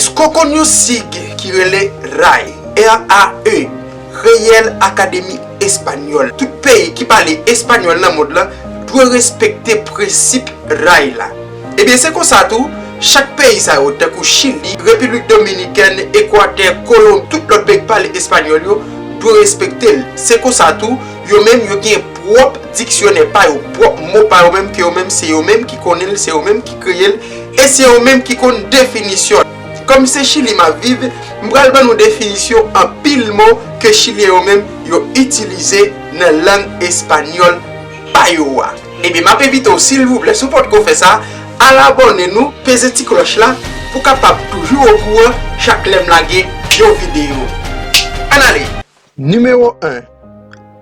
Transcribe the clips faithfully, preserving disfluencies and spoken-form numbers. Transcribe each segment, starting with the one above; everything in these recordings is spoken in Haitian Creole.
Èske w konn yon sig ki rele rae, R A E, Real Academy Español? Tout peyi ki pale espanyòl nan mond lan dwe respekte prensip rae la. Ebyen, se konsa tou, chak peyi sa yo, tankou Chili, Repiblik Dominikèn, Ekwatè, Kolonbi, tout lòt peyi ki pale espanyòl yo, dwe respekte l. Se konsa tou, yo menm yo gen pwòp diksyonè pa yo, pwòp mo pa yo menm, ke yo menm se yo menm ki konnen l, se yo menm ki kreye l, e se yo menm ki konn definisyon l. Kòm se Chili m ap viv, m pral ban nou definisyon anpil mo ke Chilyen yo menm yo itilize nan lang espanyòl pa yo a. Ebyen, m ap envite w, silvouplè, si w potko fè sa, al abòne nou, peze ti klòch la, pou w kapab toujou okouran chak lè m lage yon videyo. Ann ale! Nimewo en,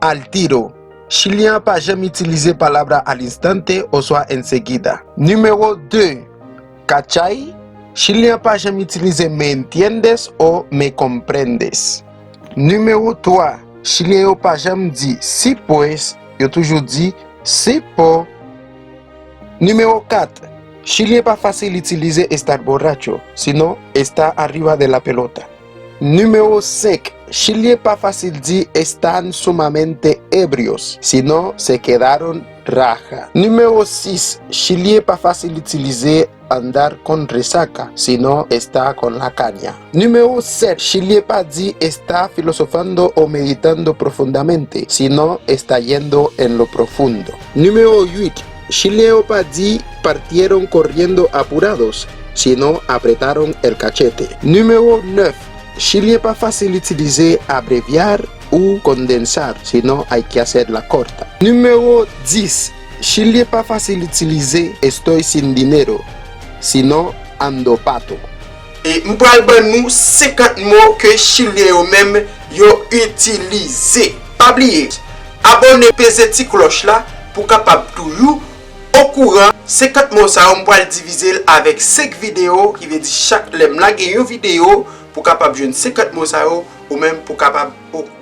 al tiro. Chilyen an pa janm itilize palabra al instante oswa enseguida. Nimewo de, kachay. Chilyen an pa janm itilize me entiendes o me comprendes. Nimewo twa, Chilyen yo pa janm di si pues, yo toujou di si po. Nimewo kat, Chilyen pa fasil itilize estar borracho, sino está arriba de la pelota. Nimewo senk, Chilyen pa fasil di están sumamente ebrios, sino se quedaron raja. Nimewo sis, Chilyen pa fasil itilize andar con resaca, sino está con la caña. Nimewo sèt, Chilyen pa di está filosofando o meditando profundamente, sino está yendo en lo profundo. Nimewo uit, Chilyen yo pa di partieron corriendo apurados, sino apretaron el cachete. Nimewo nèf, Chilyen pa fasil itilize abreviar ou condensar, sino hay que hacerla corta. Nimewo dis, Chilyen pa fasil itilize estoy sin dinero, sino ando pato. E m pral ban nou senkant mo ke Chilyen yo menm yo itilize. Pa bliye, abòne, peze ti klòch la pou w kapab toujou okouran senkant mo sa yo. M pral divize l avèk senk videyo, ki vle di chak lè m lage yon videyo, pou w kapab jwenn senkant mo sa yo, ou menm pou w kapab okouran.